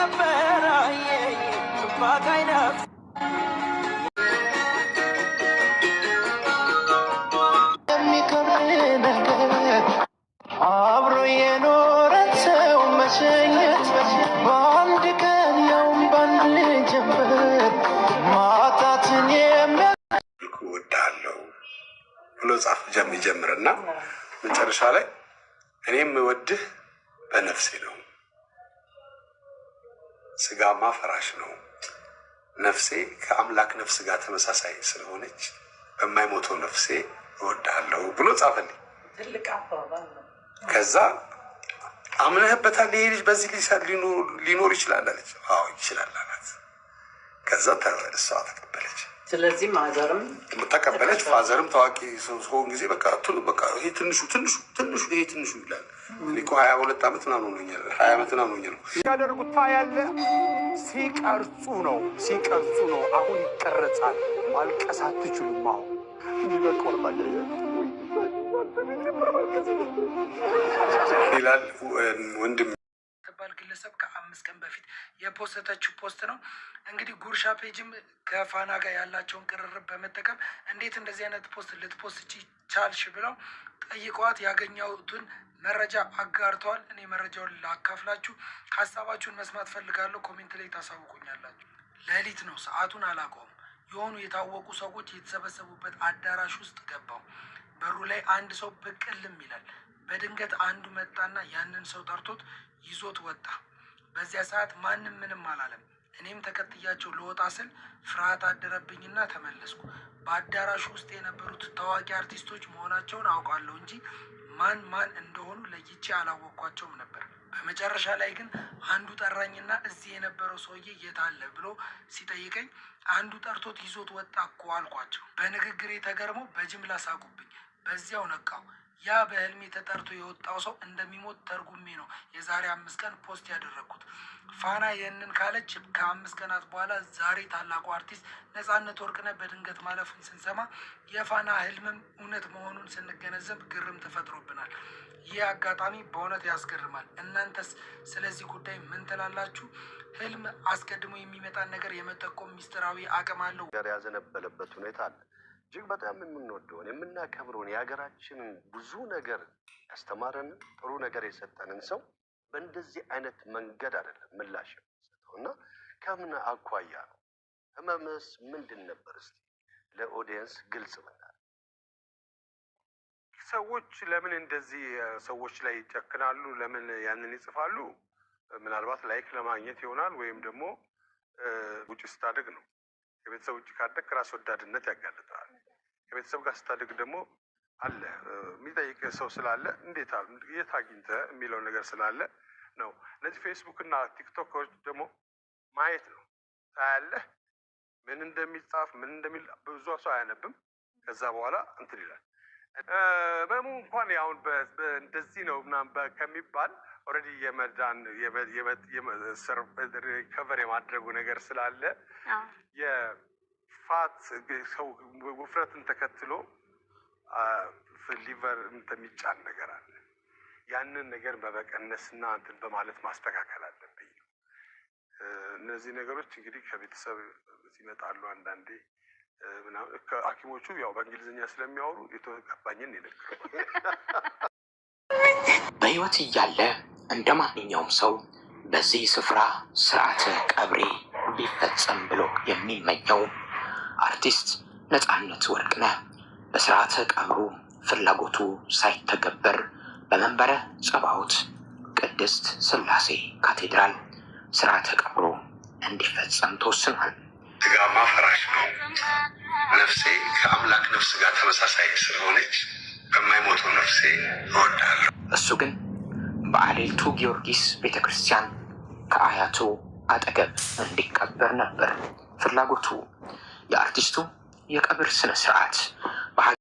ነበር ባካይነፍ የሚከብድ ነገር አብሮ የኖረን ሰው መሸኘት በአንድ ቀን ያውም በአንድ ጀንበር ማጣትን የሚያ እወድሃለሁ ብሎ ጻፍ ይጀምርና መጨረሻ ላይ እኔም እወድህ በነፍሴ ነው፣ ስጋማ ፈራሽ ነው። ነፍሴ ከአምላክ ነፍስ ጋር ተመሳሳይ ስለሆነች በማይሞተው ነፍሴ እወድሃለሁ ብሎ ጻፈልኝ። ትልቅ አባባል ነው። ከዛ አምነህበታል፣ ይሄ ልጅ በዚህ ሊኖር ይችላል አለች። አዎ ይችላል አላት። ከዛ እሷ ተቀበለች። ስለዚህ mother ም ተቀበለች። Father ም ታዋቂ ሰው ሲሆን ጊዜ በቃ በቃ ይሄ ትንሹ ትንሹ ትንሹ ይሄ ትንሹ ይላል። እኔ እኮ 22 ዓመት ምናምን ሆኖኛል፣ 20 ዓመት ምናምን ሆኖኛል። ሲያደርጉት ታያለህ። ሲቀርጹ ነው ሲቀርጹ ነው። አሁን ይቀረጻል። ማልቀስ አትችሉም። አሁን ይላል ወንድም ትባል ግለሰብ ከ5 ቀን በፊት የፖስተችው post ነው። እንግዲህ ጉርሻ page ም ከፋና ጋር ያላቸውን ቅርርብ በመጠቀም እንዴት እንደዚህ አይነት post ልት post ቻልሽ ብለው ጠይቀዋት ያገኘሁትን መረጃ አጋርተዋል። እኔ መረጃውን ላካፍላችሁ፣ ሀሳባችሁን መስማት ፈልጋለሁ። Comment ላይ ታሳውቁኛላችሁ። ሌሊት ነው፣ ሰዓቱን አላውቀውም። የሆኑ የታወቁ ሰዎች የተሰበሰቡበት አዳራሽ ውስጥ ገባው። በሩ ላይ አንድ ሰው ብቅልም ይላል። በድንገት አንዱ መጣና ያንን ሰው ጠርቶት ይዞት ወጣ። በዚያ ሰዓት ማንም ምንም አላለም። እኔም ተከትያቸው ልወጣ ስል ፍርሃት አደረብኝና ተመለስኩ። በአዳራሹ ውስጥ የነበሩት ታዋቂ አርቲስቶች መሆናቸውን አውቃለሁ እንጂ ማን ማን እንደሆኑ ለይቼ አላወቅኳቸውም ነበር። በመጨረሻ ላይ ግን አንዱ ጠራኝና እዚህ የነበረው ሰውዬ የት አለ ብሎ ሲጠይቀኝ አንዱ ጠርቶት ይዞት ወጣ እኮ አልኳቸው። በንግግሬ ተገርመው በጅምላ ሳቁብኝ። በዚያው ነቃው። ያ በህልሜ ተጠርቶ የወጣው ሰው እንደሚሞት ተርጉሜ ነው የዛሬ 5 ቀን post ያደረግኩት። ፋና ይህንን ካለች ከ5 ቀናት በኋላ ዛሬ ታላቁ አርቲስት ነጻነት ወርቅነህ በድንገት ማለፉን ስንሰማ የፋና ህልምም እውነት መሆኑን ስንገነዘብ ግርም ተፈጥሮብናል። ይህ አጋጣሚ በእውነት ያስገርማል። እናንተስ ስለዚህ ጉዳይ ምን ትላላችሁ? ህልም አስቀድሞ የሚመጣን ነገር የመጠቆም ሚስጥራዊ አቅም አለው ጋር ያዘነበለበት ሁኔታ አለ። እጅግ በጣም የምንወደውን የምናከብረውን የሀገራችንን ብዙ ነገር ያስተማረንን ጥሩ ነገር የሰጠንን ሰው በእንደዚህ አይነት መንገድ አይደለም ምላሽ የምንሰጠው እና ከምን አኳያ ነው? ህመምስ ምንድን ነበር? እስቲ ለ audience ግልጽ ብናደርግ። ሰዎች ለምን እንደዚህ ሰዎች ላይ ይጨክናሉ? ለምን ያንን ይጽፋሉ? ምናልባት like ለማግኘት ይሆናል፣ ወይም ደግሞ ውጭ ስታድግ ነው። ከቤተሰብ ውጭ ካደግክ ራስ ወዳድነት ያጋልጣል። ከቤተሰብ ጋር ስታድግ ደግሞ አለ የሚጠይቅ ሰው ስላለ እንዴት የት አግኝተህ የሚለው ነገር ስላለ ነው። እነዚህ ፌስቡክ እና ቲክቶኮች ደግሞ ማየት ነው። ታያለህ ምን እንደሚጻፍ ምን እንደሚል ብዙ ሰው አያነብም። ከዛ በኋላ እንትን ይላል። ህመሙ እንኳን አሁን እንደዚህ ነው ምናምን ከሚባል already የመዳን recover የማድረጉ ነገር ስላለ የ fat ሰው ውፍረትን ተከትሎ liver የሚጫን ነገር አለ። ያንን ነገር በመቀነስና እንትን በማለት ማስተካከል አለብኝ። እነዚህ ነገሮች እንግዲህ ከቤተሰብ ይመጣሉ። አንዳንዴ ሐኪሞቹ ያው በእንግሊዝኛ ስለሚያወሩ የተገባኝን ይነግሩኛል። በሕይወት እያለ እንደ ማንኛውም ሰው በዚህ ስፍራ ስርዓተ ቀብሬ ቢፈጸም ብሎ የሚመኘው አርቲስት ነፃነት ወርቅነህ በስርዓተ ቀብሩ ፍላጎቱ ሳይተገበር በመንበረ ጸባዖት ቅድስት ሥላሴ ካቴድራል ስርዓተ ቀብሩ እንዲፈጸም ተወስኗል። ስጋማ ፈራሽ ነው። ነፍሴ ከአምላክ ነፍስ ጋር ተመሳሳይ ስለሆነች በማይሞተው ነፍሴ እወድሃለሁ። እሱ ግን በአሌልቱ ጊዮርጊስ ቤተ ክርስቲያን ከአያቱ አጠገብ እንዲቀበር ነበር ፍላጎቱ። የአርቲስቱ የቀብር ስነ ስርዓት